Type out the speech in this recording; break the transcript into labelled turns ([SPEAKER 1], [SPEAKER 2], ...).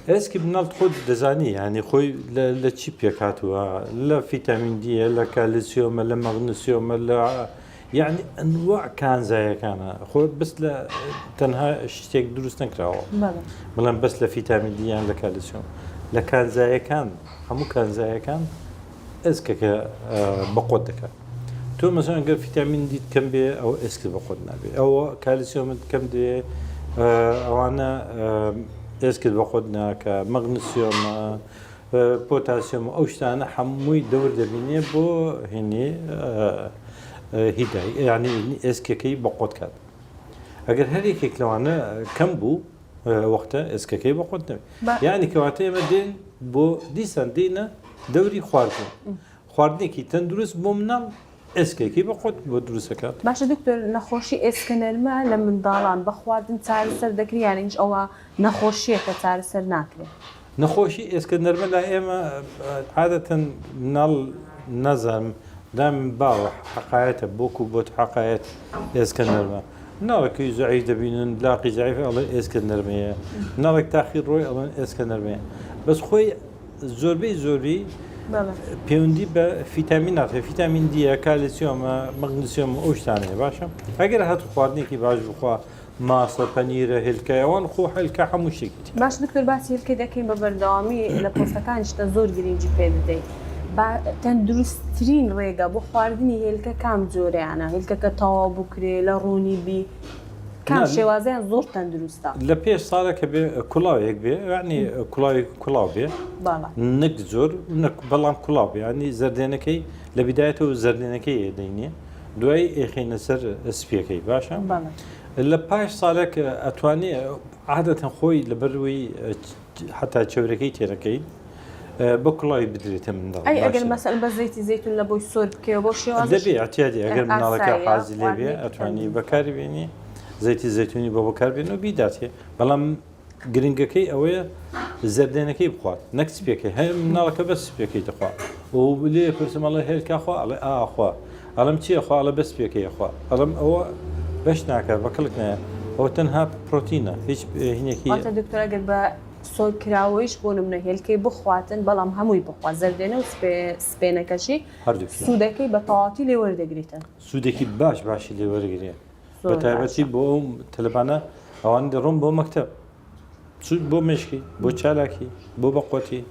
[SPEAKER 1] ئێسکی مناڵ خۆت دەزانی یانی خۆی لە چی پێکهاتووە لە فیتامین دیە لە کالیسیۆمە لە مەغنسیۆمە لە یعنی ئەنواع کانزایەکانە خۆ بەس لە تەنها شتێک دروست نەکراوە بڵێم بەس لە فیتامین دیان لە کالیسیۆم لە کانزایەکان هەموو کانزایەکان ئێسکەکە بەقوت دەکات تۆ مەسەن گەر فیتامین دیت کەم بێ ئەو ئێسکت بەقوت نابێ ئەوە کالیسیۆمت کەم دێ ئەوانە ئێسکت بەقوت ناکە مەغنسیۆمە پۆتاسیۆم ئەو شتانە هەمووی دەور دەبینێ بۆ هینی هیدای ینی ئێسکەکەی بەقوت کات ئەگەر هەر یەکێک لەوانە کەم بوو وەختە ئێسکەکەی بەقوت نەبێت یعنی کەواتە ئێمە دێن بۆ دیسان دێنە دەوری خواردن خواردنێکی تەندروست بۆ مناڵ ئێسکێکی بە قوت بۆ دروستەکات.
[SPEAKER 2] باشە دکتۆر نەخۆشی ئێسکە نەرمە لە منداڵان بە خواردن چارەسەر دەکرێ یانیش ئەوە نەخۆشیەکە چارەسەر ناکرێ؟
[SPEAKER 1] نەخۆشی ئێسکە نەرمە لای ئێمە عادەتەن مناڵ نازانم دام باوە حەقایەتە بۆک و بۆت حەقایەت ئێسکە نەرمە مناڵێکی زەعیف دەبینن لاقی زەعیف ئەڵێن ئێسکە نەرمەیە مناڵێک تاخیر ڕۆی ئەڵێن ئێسکە نەرمەیە بەس خۆی زۆربەی زۆری پەیوەندی بە فیتامینات هەیە فیتامین دیە کالیسیۆمە مەگنسیۆم ئەو شتانەیە باشە ئەگەر هات خواردنێکی باش بخوا ماسە پەنیرە هێلکە ئەوان خۆ هێلکە هەموو شتێکی تیا.
[SPEAKER 2] باش دکتۆر باسی هێلکە دەکەین بە بەردەوامی لە پۆستەکانیشتا زۆر گرنگی پێ دەدەیت با تەندروستترین ڕێگە بۆ خواردنی هێلکە کام جۆرەیانە هێلکەکە تەواو بکرێ لە ڕوونی بی کام شێوازیان زۆر تەندروستە؟
[SPEAKER 1] لە پێش ساڵە کە بێ کوڵاوێک بێ یعنی کوڵاوێک کوڵاو بێ نەک زۆر نەک بەڵام کوڵاو بێ ینی زەردێنەکەی لە بدایەتەوە زەردێنەکەی ئێدەینێ دوای ئێخینە سەر سپیەکەی باشە لە پاش ساڵێک ئەتوانێ عادەتەن خۆی لەبەروی حتا چەورەکەی تێرەکەی بە کوڵاوی بدرێتە منداڵ.
[SPEAKER 2] ئەی ئەگەر مەسەلەن بە زەیتی زەیتون لە بۆی سۆر بکەیەوە بەو شێوازەش
[SPEAKER 1] دەبێ ئەتیادی ئەگەر مناڵەکە
[SPEAKER 2] ئاساییە
[SPEAKER 1] حازی لێ بێ
[SPEAKER 2] خواردنێکی
[SPEAKER 1] ئەتوانی
[SPEAKER 2] تەندروستە.
[SPEAKER 1] بەکاری بێنی زەیتی زەیتونی بۆ بەکار بێنە و بیداتێ بەڵام گرنگەکەی ئەوەیە زەردێنەکەی بخوات نەک سپیەکەی هەر مناڵەکە بەس سپیەکەی دەخوا و لێ پرسم ئەڵێ هێلکە خوا ئەڵێ ئاخوا ئەڵێم چیە خوا ئەڵێ بەس سپیەکەی خوا ئەڵێم ئەوە بەش ناکات بە کەڵک نایە ئەوە تەنها پرۆتینە هیچ هینێکی
[SPEAKER 2] واتە دکتۆر ئەگەر بە سۆر کراوەیش بۆ نمونە هێلکەی بخواتن بەڵام هەمووی بخوا زەردێنە و سپێنەکەشی
[SPEAKER 1] هەردووکیان
[SPEAKER 2] سوودەکەی بە تەواوەتی لێ وەردەگریتن.
[SPEAKER 1] سوودێکی باش باشی لێ وەرگرێ
[SPEAKER 2] زۆر
[SPEAKER 1] بە تایبەتی
[SPEAKER 2] باشە.
[SPEAKER 1] بۆ ئەو تەلەبانە ئەوان دەڕۆن بۆ مەکتەب سوود بۆ مێشکی بۆ چالاکی بۆ بەقوەتی.